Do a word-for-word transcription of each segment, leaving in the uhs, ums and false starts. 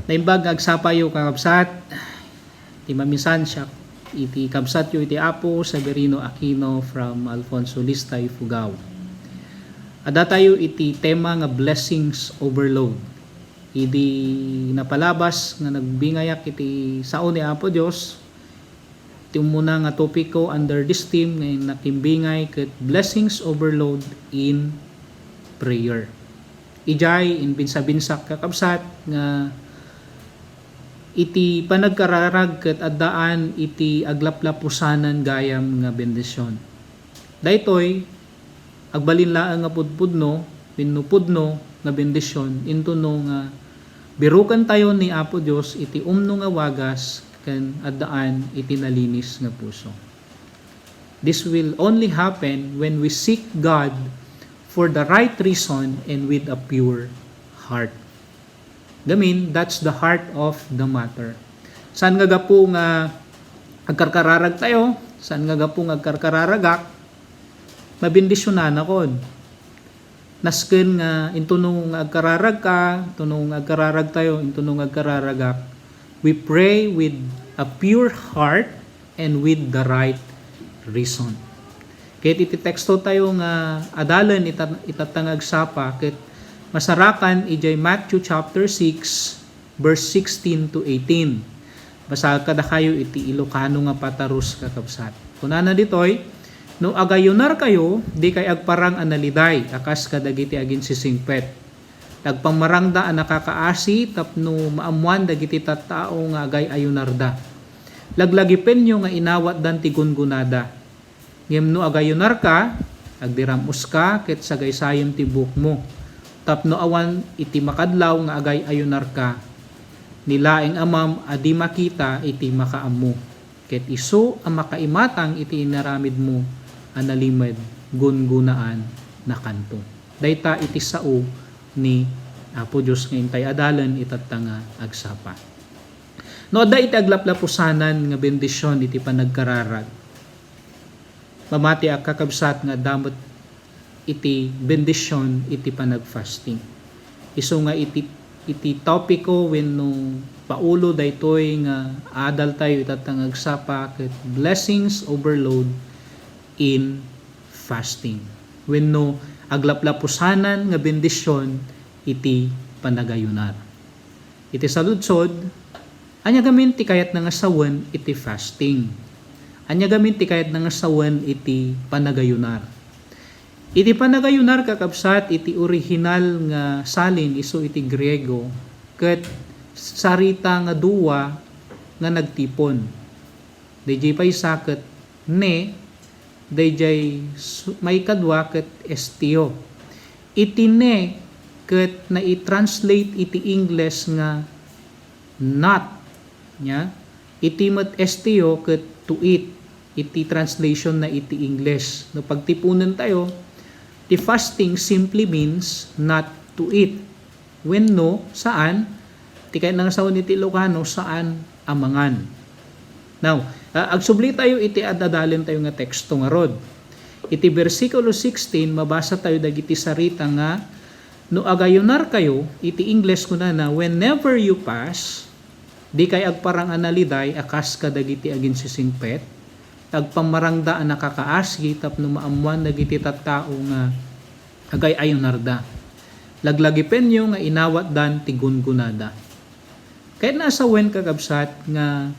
Naimbag nga agsapayo, kakabsat, ti maminsan siak iti kabsatyo iti Apo, Severino Aquino from Alfonso Lista, Ifugao. Adda tayo iti tema nga blessings overload. Idi napalabas nga nagbingayak iti sao ni Apo Dios, ti umuna nga topiko under this theme nga nakimbingay ket blessings overload in prayer. Idiay, imbinsabinsak, kakabsat, nga iti panagkararag ket addaan iti aglaplapusanan gayam nga bendision. Daytoy, agbalin laeng nga pudpudno wenno pudno nga bendision intono nga birukentayo ni Apo Dios iti umno nga wagas ken addaan iti nalinis nga puso. This will only happen when we seek God for the right reason and with a pure heart. Gamin, that's the heart of the matter. Saan nga gapu nga agkarkararag tayo? Saan nga gapu nga agkarkararagak? Mabendisionanakon. Nasken nga intono nga agkararag ka, intono nga agkararag tayo, intono nga agkararagak, we pray with a pure heart and with the right reason. Ket iti teksto tayo nga adalen ita, itatta nga agsapa, ket masarakan idiay Matthew chapter six, verse sixteen to eighteen. Basaek kadakayo iti Ilocano nga patarus, kakabsat. Kunana ditoy, "No agayunarkayo, dikay agparang a naliday a kas kadagiti aginsisingpet. Agpammarangda a nakakaasi tapno maammoan dagiti tattao nga agay-ayunarda. Laglagipenyo nga inawatdan ti gungonada. Ngem no agayunarka, agdiram-oska ket sagaysayem ti buokmo, tapno awan iti makadlaw nga agay-ayunarka, ni laeng Amam a di makita iti makaammo, ket isu a makaimatang iti inaramidmo a nalimed, gungonaannakanto." Dayta iti sao ni Apo Dios nga intay adalen itatta nga agsapa. No adda iti aglaplapusanan nga bendision iti panagkararag, mamatiak, kakabsat, nga adda met iti bendision iti panagfasting. Isu nga iti, iti topiko wenno paulo daytoy nga adaltayo itatta nga agsapa ket blessings overload in fasting. Wenno aglaplapusanan nga bendision iti panagayunar. Iti saludsod, ania gamin ti kayatna nga sawen iti fasting? Ania gamin ti kayatna nga sawen iti panagayunar? Iti panagayunar, kakabsat, iti orihinal nga salin isu iti Griego, ket sarita nga dua nga nagtipon. Daydiay paysa ket ne, daydiay su-, maikadua ket esteo. Iti ne ket nai-translate iti Ingles nga not, nia? Iti met esteo ket to eat, iti translation na iti Ingles. No pagtipunen tayo, ti fasting simply means not to eat. Wenno, saan, ti kayatna nga sawen iti Ilocano, saan a mangan. Now, ah, agsubli tayo iti ad-adalen tayo nga teksto ngarud. Iti bersikulo sixteen, mabasa tayo dagiti sarita nga, "No agayunarkayo," iti Ingles kunana, "whenever you fast, dikay agparang a naliday a kas kadagiti aginsisingpet, agpammarangda a nakakaasi tapno maammoan dagiti tattao nga agay-ayunarda. Laglagipenyo nga inawatdan ti gungonada." Kayatna a sawen, kakabsat, nga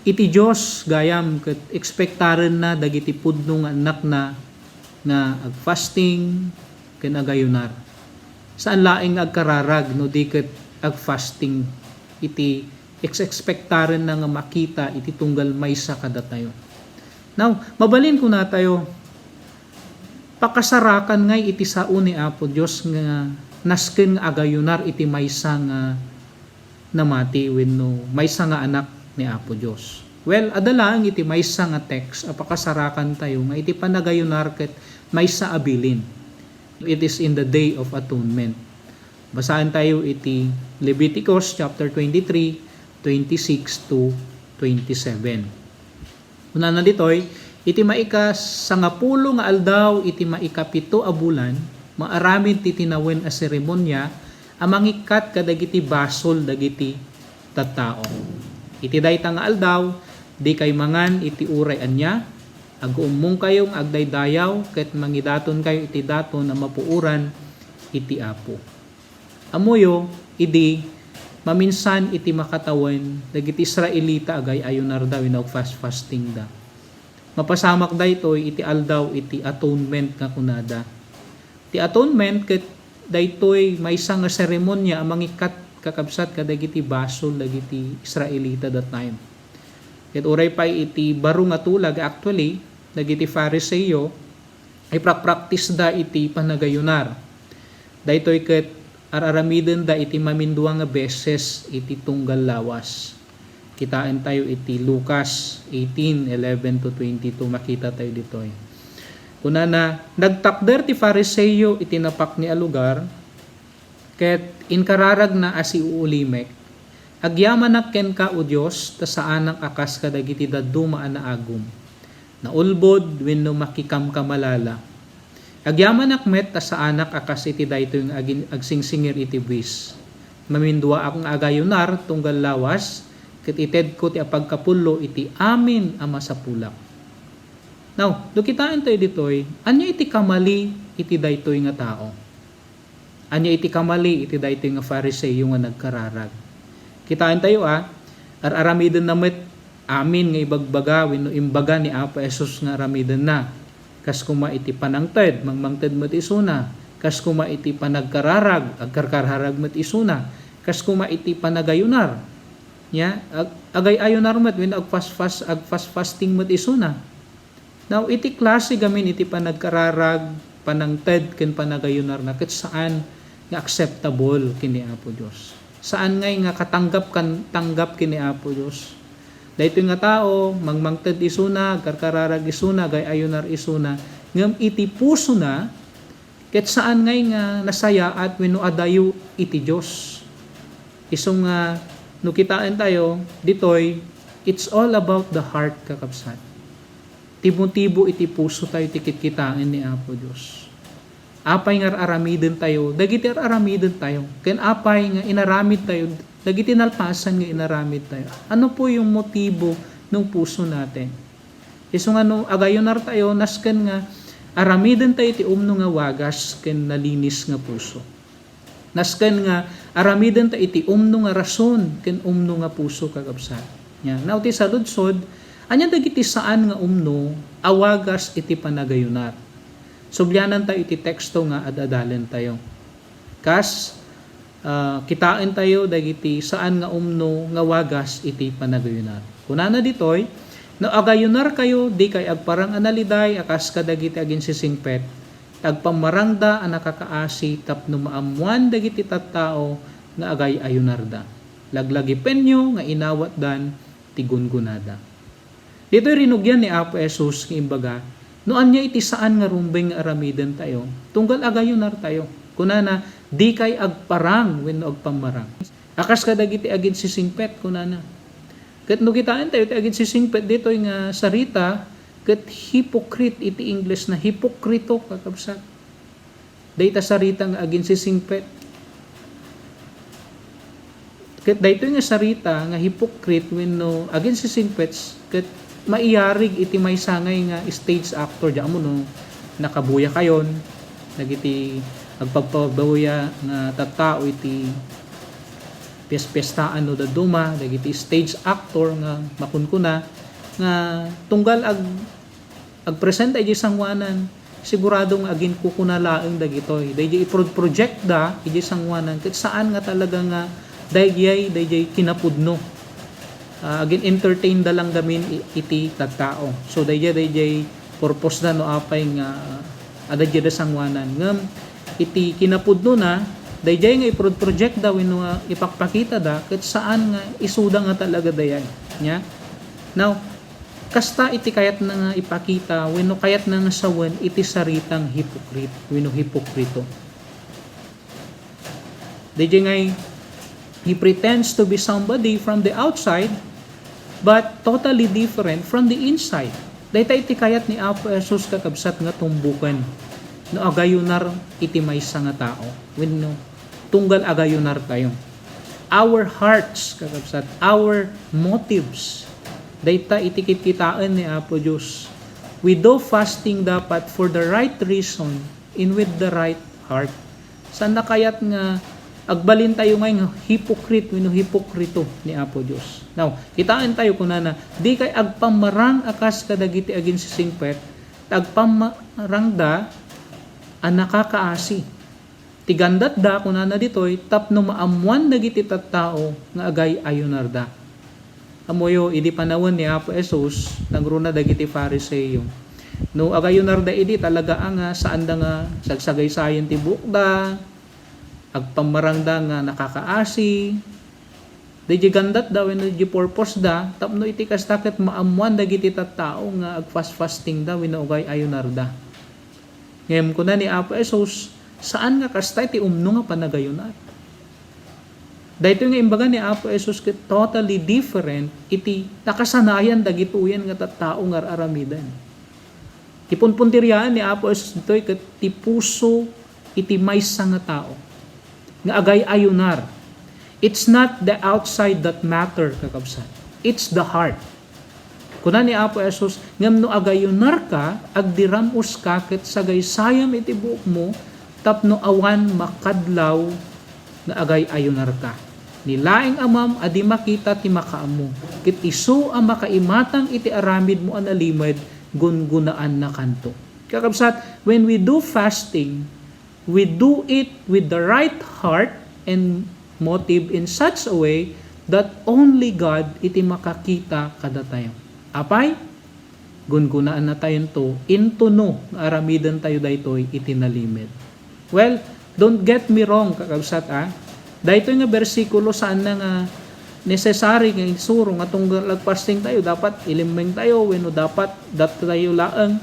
iti Dios gayam ket ekspektarenna dagiti pudno nga annakna nga agfasting ken agayunar. Saan laeng nga agkararag no di ket agfasting iti ekspektarenna nga makita iti tunggal maysa kadatayo. Now, mabalin kunatayo, pakasarakan ngay iti sao ni Apo Dios nga nasken nga agayunar iti maysa nga namati wenno maysa nga anak ni Apo Dios. Well, adda laeng iti maysa nga text a pakasarakan tayo nga iti panagayunar ket maysa a bilin. It is in the Day of Atonement. Basaen tayo iti Leviticus chapter twenty-three, twenty-six to twenty-seven. Kunana ditoy, "Iti maikasangapulo nga aldaw iti maikapito a bulan, maaramid ti tinawen a seremonia a mangikkat kadagiti basol dagiti tattao. Iti dayta nga aldaw, dikay mangan iti uray ania, aguummongkayo nga agdaydayaw, ket mangidatonkayo iti daton a mapuoran iti Apo. Ammoyo, idi maminsan iti makatawen, dagiti Israelita agay-ayunarda wenno agfast-fastingda. Mapasamak daytoy iti aldaw iti atonement nga kunada. Ti atonement ket daytoy maysa nga seremonia a mangikkat, kakabsat, kadagiti basol dagiti Israelita that time. Ket uray pay iti baro nga tulag, actually, dagiti Fariseo, iprakpraktisda iti panagayunar. Daytoy ket ar-aramidenda iti mamindua nga beses iti tunggal lawas. Kitaentayo iti Lucas eighteen eleven to twenty-two, makitatayo ditoy. Kunana, "Nagtakder ti Fariseo iti napakni a lugar, ket inkararagna a siuulimek, 'Agyamanak kenka, O Dios, ta saanak a kas kadagiti dadduma a naagum, naulbod wenno makikamkamalala. Agyamanak met ta saanak a kas iti daytoy nga agin-, agsingsingir iti buis. Maminduaak nga agayunar tunggal lawas, ket itedko ti apagkapullo iti amin a masapulak.'" Now, no kitaentayo ditoy, ania iti kamali iti daytoy nga tao? Ania iti kamali iti daytoy nga Fariseo nga nagkararag? Kitaentayo a, ar-aramidenna met amin nga ibagbaga wenno imbaga ni Apo Jesus nga aramidenna. Kas koma iti panangted, mangmangted met isuna. Kas koma iti panagkararag, agkarkararag met isuna. Kas koma iti panagayunar, nia, ag-, agay-ayunar met wenno agfas-fas-, agfas-fasting met isuna. Now, iti klase gamin iti panagkararag, panangted, ken panagayunarna, ket saan nga acceptable ken ni Apo Dios. Saan ngay nga katanggap kan-, tanggap ken ni Apo Dios. Daytoy nga tao, mangmangted isuna, agkarkararag isuna, agay-ayunar isuna, ngem iti pusona, ket saan ngay nga nasayaat wenno adayo iti Dios. Isu nga, no kitaentayo, ditoy, it's all about the heart, kakabsat. Ti motibo iti pusotayo ti kitkitaen ni Apo Dios. Apay nga ar-aramidentayo dagiti ar-aramidentayo, ken apay nga inaramidtayo dagiti nalpasan nga inaramidtayo? Ano po yung motibo ng puso natin? Isu nga no agayunartayo, nasken nga aramidentayo ti umno nga wagas ken nalinis nga puso. Nasken nga aramidenta iti umno nga rason ken umno nga puso, kakabsat. Nia, now ti saludsod, ania dagiti saan nga umno a wagas iti panagayunar? Sublianantayo iti teksto nga ad-adalentayo. Kas, ah, kitaentayo dagiti saan nga umno nga wagas iti panagayunar. Kunana ditoy, "No agayunarkayo, dikay agparang a naliday a kas kadagiti aginsisingpet, ta agpammarangda a nakakaasi tapno maammoan dagiti tattao nga agay-ayunarda. Laglagipenyo nga inawatdan ti gungonada." Ditoy rinugian ni Apo Jesus nga imbaga, no ania iti saan nga rumbeng nga aramidentayo, tunggal agayunartayo. Kunana, "Dikay agparang wenno agpammarang a kas kadagiti aginsisingpet," kunana. Ket no kitaentayo ti aginsisingpet ditoy nga sarita, ket hypocrite iti Ingles na hipokrito, kakabsat. Dayta sarita nga aginsisingpet. Ket daytoy nga sarita nga hypocrite wenno aginsisingpet ket maiyarig iti maysa ngay nga stage actor, diak ammo no nakabuyakayon dagiti agpagpabuya nga tattao iti pies-piestaan no dadduma, dagiti stage actor nga makunkuna nga tunggal ag-, agpresenta idiay sangoanan, sigurado nga aginkukuna laeng dagitoy. Daydiay iprod-projectda idiay sangoanan, ket saan nga talaga nga daydiay, daydiay kinapudno. Ah, agin-entertainda lang gamin i-, iti tattao. So, daydiay, daydiay purpose da no apay nga, ah, adda diay da sangoanan. Ngem, iti kinapudnona, daydiay nga iprod-projectda wenno nga ipakpakitada, ket saan nga isuda nga talaga dayay. Nia? Now, kasta iti kayatna nga ipakita wenno kayatna nga sawen iti saritang hypocrite wenno hipokrito. Daydiay ngay, he pretends to be somebody from the outside, but totally different from the inside. Dayta iti kayat ni Apo Jesus, kakabsat, nga tumboken no agayunar iti maysa nga tao wenno tunggal agayunartayo. our hearts, kakabsat, our motives. Dayta iti kitkitaen ni Apo Dios. We do fasting dapat for the right reason and with the right heart. Saan na kayat nga agbalin tayo ngay nga hypocrite wenno hipokrito ni Apo Dios? Now, kitaen tayo kunana, di kay agpammarang a kas kadagiti aginsisingpet, ta agpammarangda a nakakaasi. Ti gandatda, kunana ditoy, tapno maammoan dagiti tattao nga agay-ayunarda. Ammoyo, idi panawen ni Apo Jesus, nagruna dagiti Fariseo. No agayunarda idi, talaga a nga saanda nga sagsagaysayen ti buokda, agpammarangda nga nakakaasi, Daydiay gandatda wenno daydiay purpose da, tapno iti kasta ket maammoan dagiti tattao nga agfast-fasting da wenno agay-ayunar da. Ngem kuna ni Apo Jesus, saan nga kasta iti umno nga panagayunar. Daytoy nga imbaga ni Apo Jesus ket totally different iti nakasanayan dagitoyen nga tattao nga ar-aramiden. Ti punpuntiryaen ni Apo Jesus ditoy ket ti puso iti maysa nga tao nga agay-ayunar. It's not the outside that matter, kakabsat. It's the heart. Kuna ni Apo Jesus, ngem no agayunarka, agdiram-oska ket sagaysayam iti buokmo tapno awan makadlaw nga agay-ayunarka. Ni laeng Amam a di makita ti makaammo, ket isu a makaimatang iti aramidmo a nalimed, gungunaannakanto. Kakabsat, when we do fasting, we do it with the right heart and motive in such a way that only God iti makakita kadatayo. Apay, gungunaannatayonto, intono nga aramidentayo daytoy iti nalimed. Well, don't get me wrong, kakabsat, a. Daytoy nga bersikulo, saanna nga necessary nga igsuro nga tunggal agfasting tayo, dapat ilimmeng tayo, wenno dapat datayo laeng.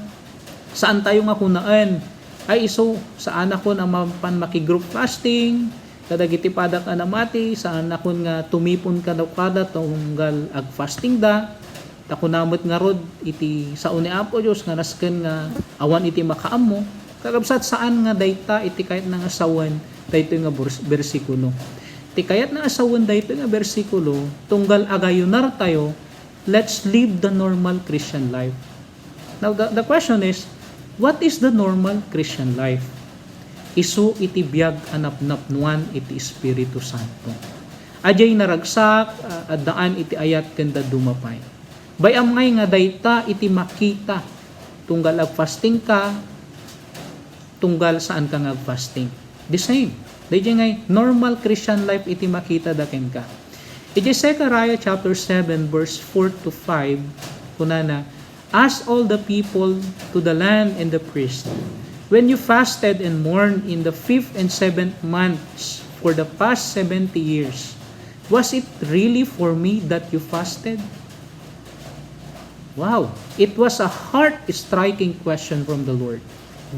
Saan tayo nga kunaen, "Ay, isu, saanakon a mapan maki-group fasting kadagiti padak a namati, saanakon nga tumipon kadakuada tunggal agfasting da." Ta kuna met ngarud iti sao ni Apo Dios nga nasken nga awan iti makaammo, kakabsat, saan nga dayta iti kayatna nga sawen daytoy nga bers-, bersikulo. Ti kayatna nga sawen daytoy nga bersikulo, tunggal agayunar tayo, let's live the normal Christian life. Now, the, the question is, what is the normal Christian life? Isu iti biag a napnapnoan iti Espiritu Santo. Adiay naragsak, a, addaan iti ayat ken dadduma pay. Bay-am ngay nga dayta iti makita tunggal agfasting ka, tunggal saan ka nga agfasting. The same. Daydiay ngay normal Christian life iti makita da kenka. Iti Zechariah chapter seven, verse four to five, kunana, "Ask all the people to the land and the priest, when you fasted and mourned in the fifth and seventh months for the past seventy years, was it really for me that you fasted?" Wow! It was a heart-striking question from the Lord,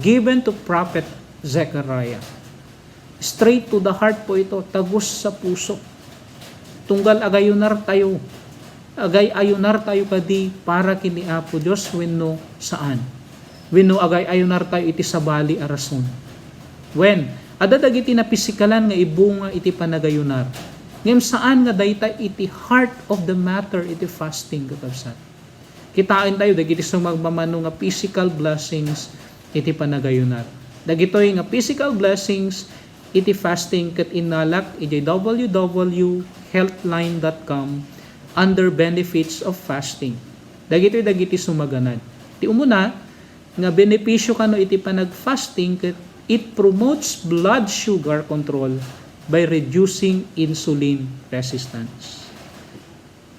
given to Prophet Zechariah. Straight to the heart po ito, tagus sa puso. Tunggal agayunar tayo, agay-ayunar tayo kadi para ken ni Apo Dios wenno saan? Wenno agay-ayunar tayo iti sabali a rason? Wen, adda dagiti napisikalan nga ibunga iti panagayunar. Ngem saan nga dayta iti heart of the matter iti fasting, kakabsat. Kitaen tayo dagiti sumagmamano nga physical blessings iti panagayunar. Dagitoy nga physical blessings iti fasting ket innalak idiay w w healthline dot com under benefits of fasting. Dagitoy dagiti sumaganad. Ti umuna nga benepisio kano iti panagfasting ket it promotes blood sugar control by reducing insulin resistance.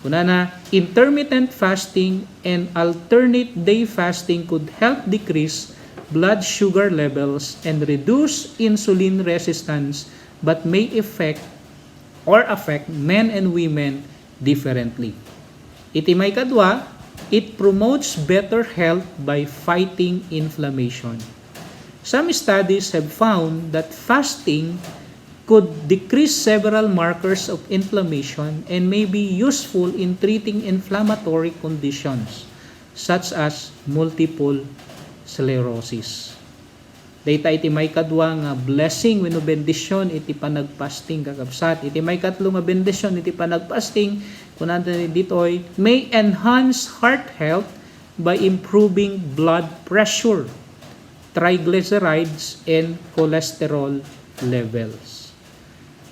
Kunana, intermittent fasting and alternate day fasting could help decrease blood sugar levels and reduce insulin resistance, but may affect or affect men and women differently. Iti maikadua, it promotes better health by fighting inflammation. Some studies have found that fasting could decrease several markers of inflammation and may be useful in treating inflammatory conditions such as multiple sclerosis. Dayta iti maikadua nga blessing wenno bendision iti panagfasting, kakabsat. Iti maikatlo nga bendision iti panagfasting, kunana ditoy, may enhance heart health by improving blood pressure, triglycerides, and cholesterol levels.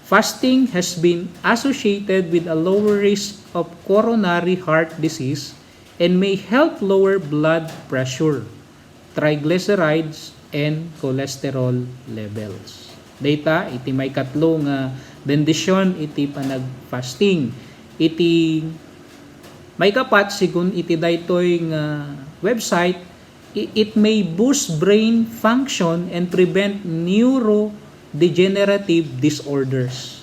Fasting has been associated with a lower risk of coronary heart disease and may help lower blood pressure, triglycerides, and cholesterol levels. Dayta iti maikatlo nga bendision iti panagfasting. Iti maikapat, sigun iti daytoy nga website, i-, it may boost brain function and prevent neurodegenerative disorders.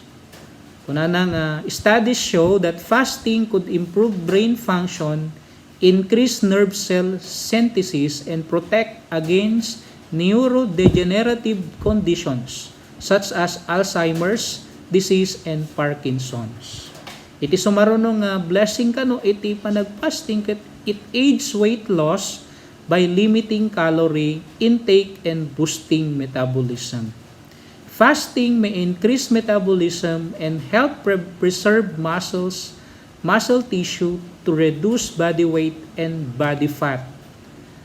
Kunana nga, studies show that fasting could improve brain function, increase nerve cell synthesis, and protect against neurodegenerative conditions such as Alzheimer's disease and Parkinson's. Iti sumaruno nga blessing kano iti panagfasting ket it aids weight loss by limiting calorie intake and boosting metabolism. Fasting may increase metabolism and help pre-, preserve muscles, muscle tissue to reduce body weight and body fat.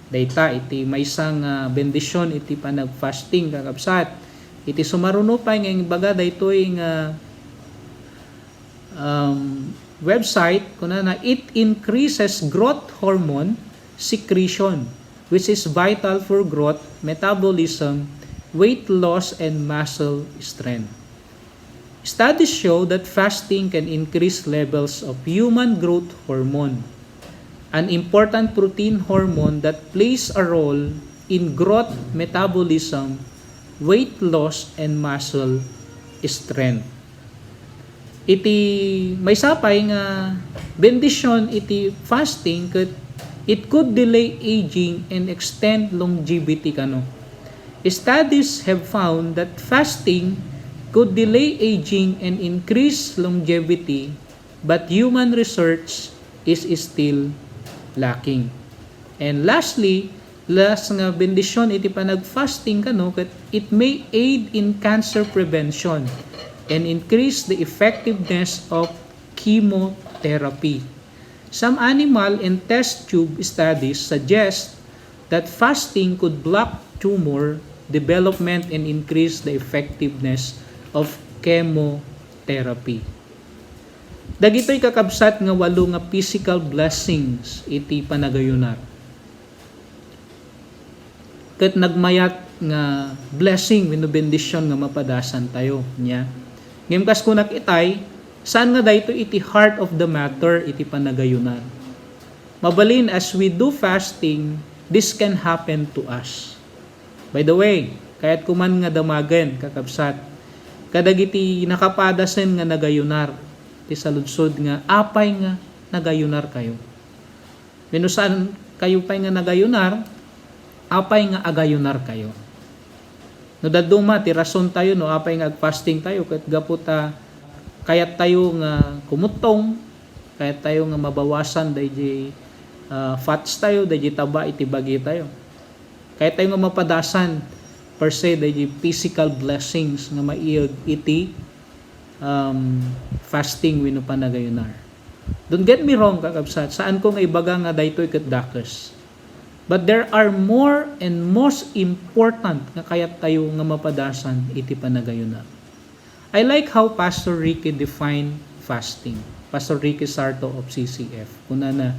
Dayta iti maysa nga bendision iti panagfasting, kakabsat. Iti sumaruno pay nga imbaga daytoy nga, um, website, kunana, it increases growth hormone secretion, which is vital for growth, metabolism, weight loss, and muscle strength. Studies show that fasting can increase levels of human growth hormone, an important protein hormone that plays a role in growth, metabolism, weight loss, and muscle strength. Iti maysa pay nga bendision iti fasting ket it could delay aging and extend longevity kano. Studies have found that fasting could delay aging and increase longevity, but human research is still lacking. And lastly, last nga bendision iti panagfasting kano ket it may aid in cancer prevention and increase the effectiveness of chemotherapy. Some animal and test tube studies suggest that fasting could block tumor development and increase the effectiveness of chemotherapy. Dagitoy, kakabsat, nga walo nga physical blessings iti panagayunar. Ket nagmayat nga blessing wenno bendision nga mapadasan tayo, nia. Ngem kas kunak itay, saan nga daytoy iti heart of the matter iti panagayunar. Mabalin, as we do fasting, this can happen to us. By the way, kayatko man nga damagen, kakabsat, kadagiti nakapadasen nga nagayunar, ti saludsod nga, apay nga nagayunarkayo? Wenno saan kayo pay nga nagayunar, apay nga agayunarkayo? No dadduma ti rason tayo no apay nga agfasting tayo, ket gapu ta kayat tayo nga kumuttong, kayat tayo nga mabawasan daydi, ah, fats tayo, daydi taba iti bagi tayo. Kayat tayo nga mapadasan per se daydi physical blessings nga maiag iti, um, fasting wenno panagayunar. Don't get me wrong, kakabsat, saanko nga ibaga nga daytoy ket dakes. But there are more and most important nga kayat tayo nga mapadasan iti panagayunar. I like how Pastor Ricky defined fasting. Pastor Ricky Sarto of C C F. Kunana,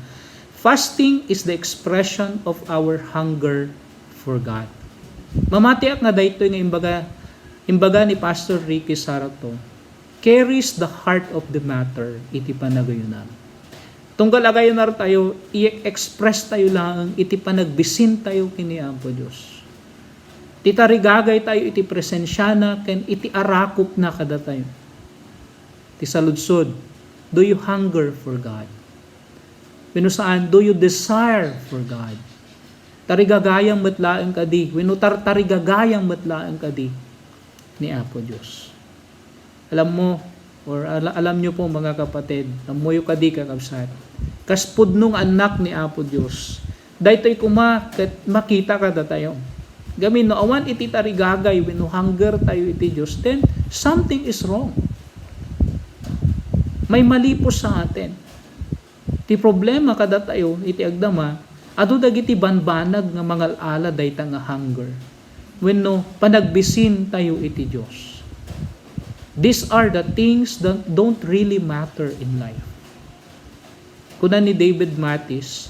"Fasting is the expression of our hunger for God." Mamatiak nga daytoy nga imbaga, imbaga ni Pastor Ricky Sarto carries the heart of the matter iti panagayunar. Tunggal agayunar tayo, i-express tayo laeng iti panagbisin tayo ken ni Apo Dios. Ti tarigagay tayo iti presensiana ken iti arakupna kadatayo. Ti saludsod, do you hunger for God? Wenno saan, do you desire for God? Tarigagayam met laeng kadi, wenno tar-, tarigagayam met laeng kadi ni Apo Dios. Alam mo, or ala-, alam nyo po, mga kapatid, ammoyo kadi, kakabsat, kas pudno nga annak ni Apo Dios, daytoy koma ket makita kadatayo. Gamin no awan iti tarigagay wenno hunger tayo iti Dios, then something is wrong. May mali po sa atin. Ti problema kadatayo iti agdama, adu dagiti banbanag nga mangal-ala dayta nga hunger wenno panagbisin tayo iti Dios. These are the things that don't really matter in life. Kuna ni David Mathis,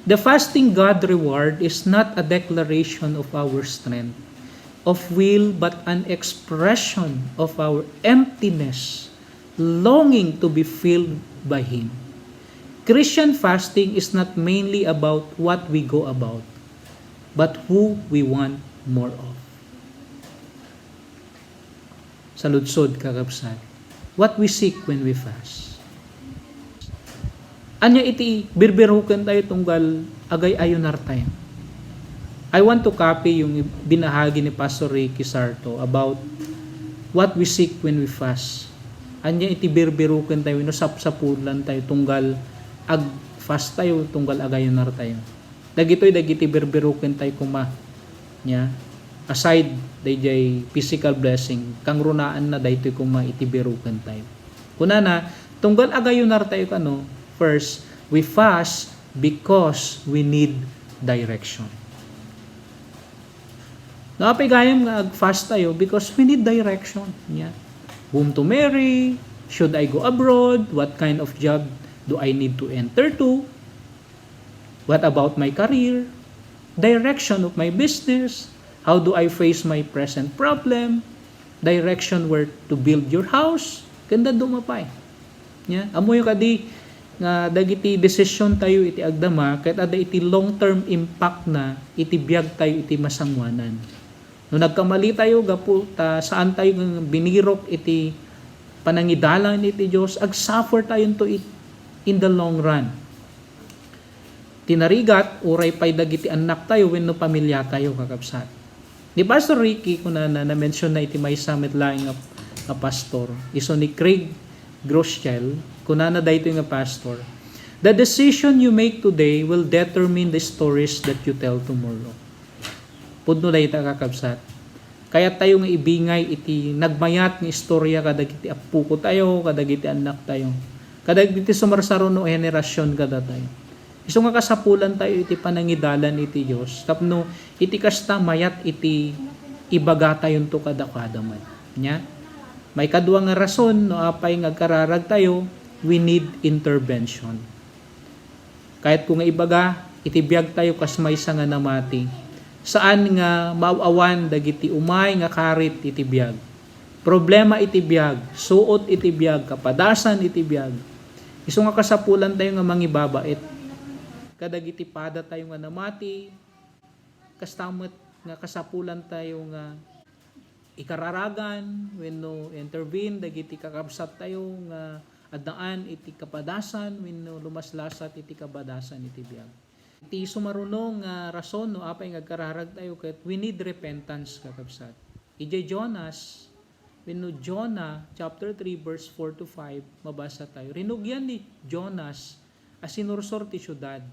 "The fasting God reward is not a declaration of our strength of will, but an expression of our emptiness, longing to be filled by Him." Christian fasting is not mainly about what we go about, but who we want more of. Saludsod, kakabsat, what we seek when we fast. Ania iti birbiruken tayo tunggal agay-ayunar tayo? I want to copy yung binahagi ni Pastor Ricky Sarto about what we seek when we fast. Ania iti birbiruken tayo, no, sapsapulan tayo tunggal ag-fast tayo, tunggal agayunar tayo. Dagitoy dagiti birbiruken tayo koma. Nia, aside dayjay physical blessing, kangrunaanna daytoy koma iti biruken tayo. Kunana, tunggal agayunar tayo kano, first, we fast because we need direction. No, apay gayam nga ag-fast tayo because we need direction. Nia, whom to marry, should I go abroad, what kind of job do I need to enter to? What about my career? Direction of my business? How do I face my present problem? Direction where to build your house? Ken dadduma pay. Nia, ammoyo kadi nga dagiti desisyon tayo iti agdama, ket adda iti long-term impact na iti biag tayo iti masangoanan. No nagkamali tayo gapu ta saan tayo nga binirok iti panangidalan iti Dios, agsuffer tayonto it-, in the long run. Ti narigat, uray pay dagiti annak tayo wenno pamilya tayo, kakabsat. Ni Pastor Ricky, kunana, na-mention na iti maysa met laeng nga, nga pastor. Isu ni Craig Groeschel, kunana daytoy nga pastor, "The decision you make today will determine the stories that you tell tomorrow." Pudno dayta, kakabsat. Kayat tayo nga ibingay iti nagmayat nga istorya kadagiti appuko tayo, kadagiti annak tayo, kadagiti sumarsaruno a henerasyon kadatayo. Isu nga kasapulan tayo iti panangidalan iti Dios tapno iti kasta, mayat iti ibaga tayonto kadakuada met. Nia, maikadua nga rason no apay nga agkararag tayo, we need intervention. Kayatko nga ibaga, iti biag tayo kas maysa nga namati, saan nga maaw-awan dagiti umay nga karit iti biag, problema iti biag, suot iti biag, kapadasan iti biag. Isu nga kasapulan tayo nga mangibabait kadagiti pada tayo nga namati, kasta met nga kasapulan tayo nga ikararagan wenno intervene dagiti kakabsat tayo nga addaan iti kapadasan wenno lumaslasat iti kabadasan iti biag. Iti sumaruno nga rason no apay nga agkararag tayo ket we need repentance, kakabsat. Idiay Jonas wenno Jonah chapter three verse four to five, mabasa tayo. Rinugian ni Jonas a sinursor ti siudad.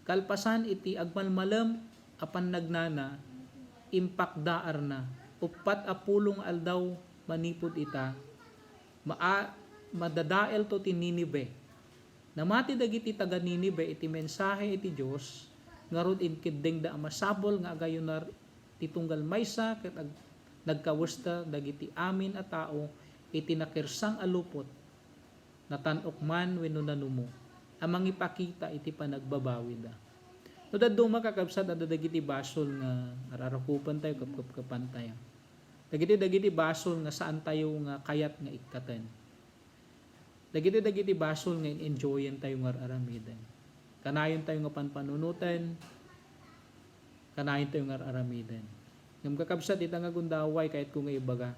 Kalpasan iti agmalmalem a pannagnana, impakdaarna. Uppat a pulo nga aldaw manipud ita, maa-, madadaelto ti Ninive. Namati dagiti taga-Ninive iti mensahe iti Dios, ngarud, inkeddengda a masapul nga agayunar ti tunggal maysa ket ag-, nagkawesta dagiti amin a tao iti nakirsang a lupot, natan-ok man wenno nanumo, a mangipakita iti panagbabawida. No dadduma, kakabsat, adda dagiti basol nga ar-arakupan tayo, kapkapkapan tayo. Dagiti, dagiti basol nga saan tayo nga kayat nga ikkaten. Dagiti, dagiti basol nga in-enjoyen tayo nga ar-aramiden. Kanayon tayo nga panpanunoten, kanayon tayo nga ar-aramiden. Ngem, kakabsat, ita nga gundaway, kayatko nga ibaga,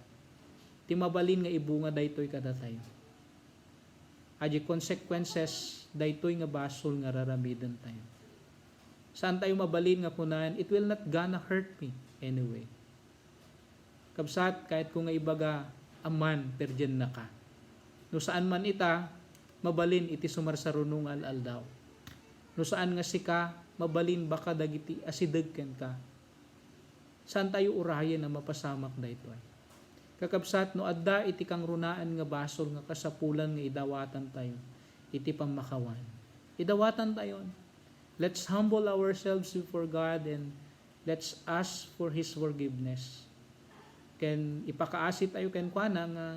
ti mabalin nga ibunga daytoy kadatayo. Adi consequences daytoy nga basol nga ar-aramiden tayo. Saan tayo mabalin nga kunan, "It will not gonna hurt me anyway." Kabsat, kayatko nga ibaga, aman, perdiennaka. No saan man ita, mabalin iti sumarsaruno nga al-aldaw. No saan nga sika, mabalin baka dagiti asideg kenka. Saantayo urayen a mapasamak daytoy. Kakabsat, no adda iti kangrunaan nga basol nga kasapulan nga idawatantayo iti pammakawan, idawatantayon. Let's humble ourselves before God and let's ask for His forgiveness. Ken ipakaasitayo kenkuana nga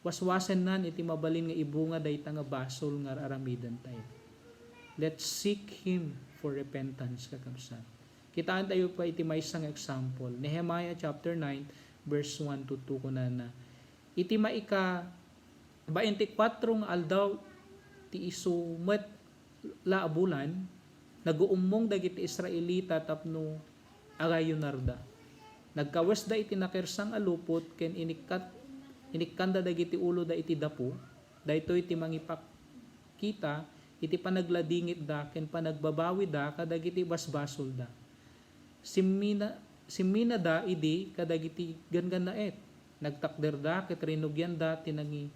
waswasennan iti mabalin nga ibunga dayta nga basol nga ar-aramidentayo. Let's seek Him for repentance, kakabsat. Kitaentayo pa iti maysa nga example. Nehemiah chapter nine, verse one to two, kunana, iti maika bainti kuatro nga aldaw ti isu met la a bulan, naguummong dagiti Israelita tapno agayunarda. Nagkawesda iti nakersang a lupot ken inikkat-, inikkanda dagiti uloda iti dapo. Daytoy ti mangipakita iti panagladingitda ken panagbabawida kadagiti basbasolda. Simmina-, simminada idi kadagiti ganggannaet. Nagtakderda ket rinugianda ti nangi-,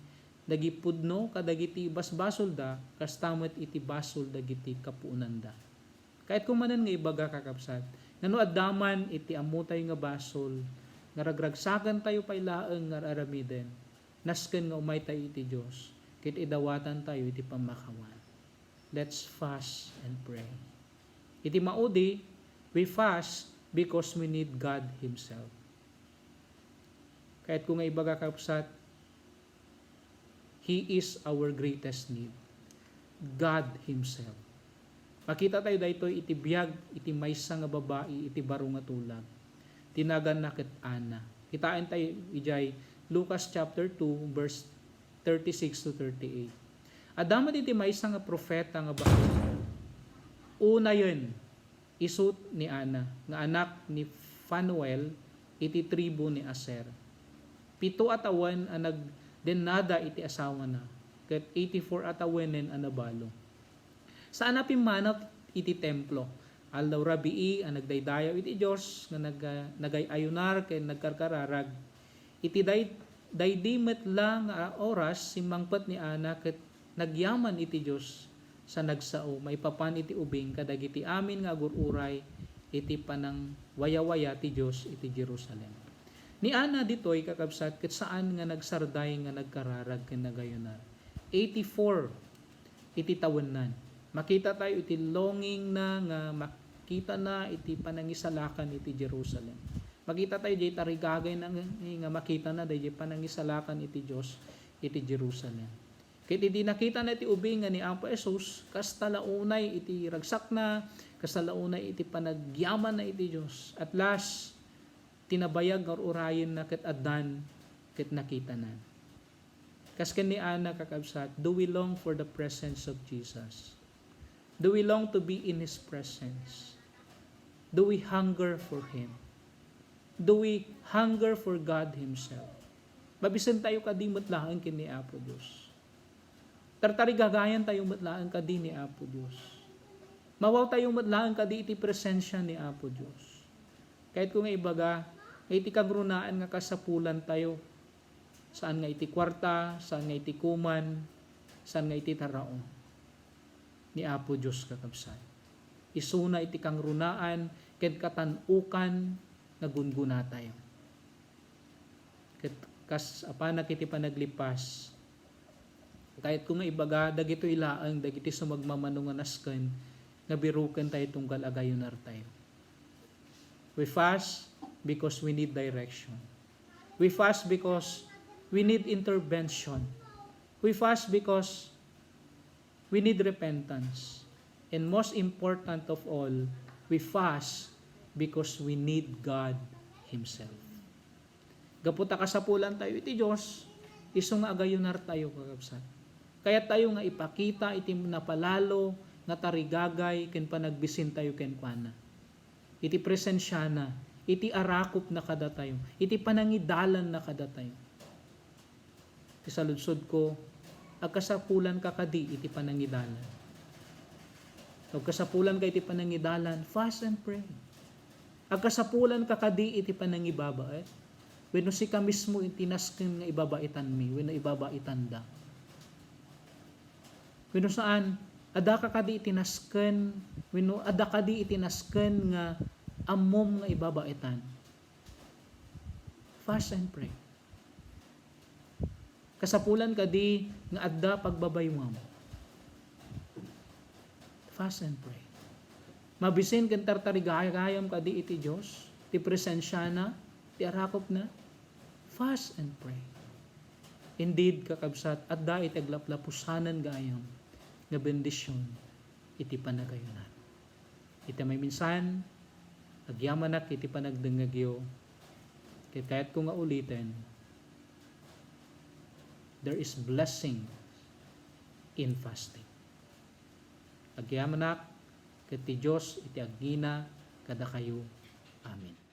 nagipudno kadagiti basbasolda, kasta met iti basol dagiti kapuonanda. Kayatko manen nga ibaga, kakabsat, nga no adda man iti ammotayo nga basol, nga ragragsakentayo pay laeng nga ar-aramiden, nasken nga umaytayo iti Dios, ket idawatantayo iti pammakawan. Let's fast and pray. Iti maudi, we fast because we need God Himself. Kayatko nga ibaga, kakabsat, He is our greatest need. God Himself. Makitatayo daytoy iti biag iti maysa nga babai iti baro nga tulag. Ti naganna ket Ana. Kitaentayo idiay Lucas chapter two, verse thirty-six to thirty-eight. Adda met iti maysa nga profeta nga baro. Unayen, isu ni Ana, nga anak ni Fanuel iti tribu ni Aser. Pito a tawen a nagdennada iti asawana, ket eighty-four a tawenen a nabalo. Saan a pimmanaw iti templo. Aldaw rabii a nagdaydayaw iti Dios nga nag-, nagay-ayunar ken nagkarkararag. Iti day-, daydi met la nga oras, simmangpet ni Ana ket nagyaman iti Dios sa nagsao maipapan iti ubing kadagiti amin nga agur-uray iti panangwayawaya ti Dios iti Jerusalem. Ni Ana ditoy, kakabsat, ket saan nga nagsarday nga nagkararag ken nagayunar. Eighty-four iti tawennan. Makitatayo iti longingna nga makitana iti panangisalakan iti Jerusalem. Makitatayo diay tarigagayna nga, nga makitana daydiay panangisalakan iti Dios iti Jerusalem. Ket idi nakitana iti ubing nga ni Apo Jesus, kasta la unay iti ragsakna, kasta la unay iti panagyamanna iti Dios. At last, ti nabayag nga ur-urayenna ket addan ket nakitana. Kas ken ni Ana, kakabsat, do we long for the presence of Jesus? Do we long to be in His presence? Do we hunger for Him? Do we hunger for God Himself? Mabisentayo kadi met laeng ken ni Apo Dios. Tartarigagayantayo met laeng kadi ni Apo Dios. Mawawtayo met laeng kadi iti presensya ni Apo Dios. Kayatko nga ibaga, nga iti kangrunaan nga kasapulantayo, saan nga iti kuarta, saan nga iti kuman, saan nga iti taraon. Ni Apo Dios, kakabsat. Isuna iti kangrunaan ken katan-ukan nga gungunatayo. Ket kas apanak iti panaglipas, kayatko nga ibaga, dagitoy laeng dagiti sumagmamano nga nasken nga birukentayo tunggal agayunartayo. We fast because we need direction. We fast because we need intervention. We fast because we need repentance. And most important of all, we fast because we need God Himself. Gapu ta kasapulantayo iti Dios, isu nga agayunartayo, kakabsat. Kayattayo nga ipakita iti napalalo nga tarigagay ken panagbisentayo kenkuana. Iti presensiana, iti arakupna kadatayo, iti panangidalanna kadatayo. Ti saludsodko, agkasapulanka kadi iti panangidalan? Agkasapulanka iti panangidalan, fast and pray. Agkasapulanka kadi iti panangibabaet? Wenno sika mismo iti nasken nga ibabaitanmi, wenno ibabaitanda? Wenno saan, adda ka kadi iti nasken, wenno adda kadi iti nasken nga ammom nga ibabaetan? Fast and pray. Kasapulan kadi nga adda pagbabaywam. Fast and pray. Mabisin ken tartarigagayam kadi iti Dios, ti presensiana, ti arakupna. Fast and pray. Indeed, kakabsat, adda iti aglaplapusanan gayam nga bendision iti panagayunan. Iti mayminsan, agyamanak iti panagdengngegyo, ket kayatko nga uliten, there is blessing in fasting. Agyamanak ket ti Dios iti agngina kadakayo. Amen.